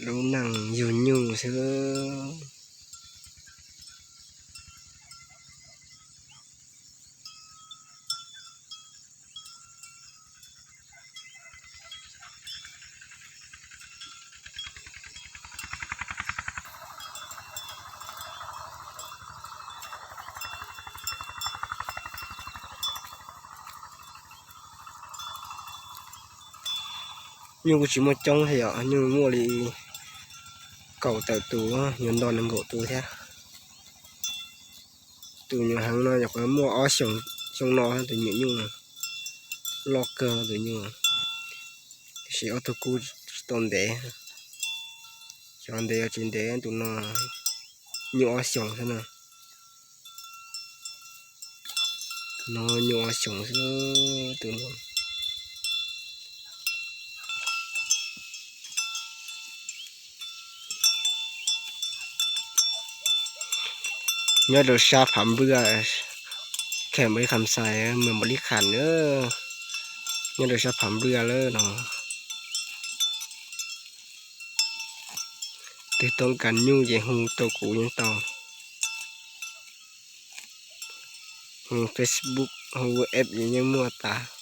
Lub neej yug nyuj xwb. Nyuj kuj tsis muaj coob thiab yom, nyuj muaj li kaum tawm tus, nyuam nto nees nkaum tus thiab. Tus nyuam heev no nyuam qhuav muaj ob xyoos, xyoo no tus nyuam nyuj loj kawg tus nyuj, tiam sis ob tug kub tsis tau ntev, xyov ntev los tsis ntev. Tus no nyuj ob xyoos xwb na. No nyuj ob xyoos xwb tus no. Nyob rau sab Phav Npwj, khe Npaus Lis Kham Xais, mws Npaus Lis Kham na. Nyob rau sab Phav Npwj lawm no. Twg toob kas nyuj ces hu rau kuv yeej tau. Hu Facebook, hu WhatsApp ces yeej muaj tas.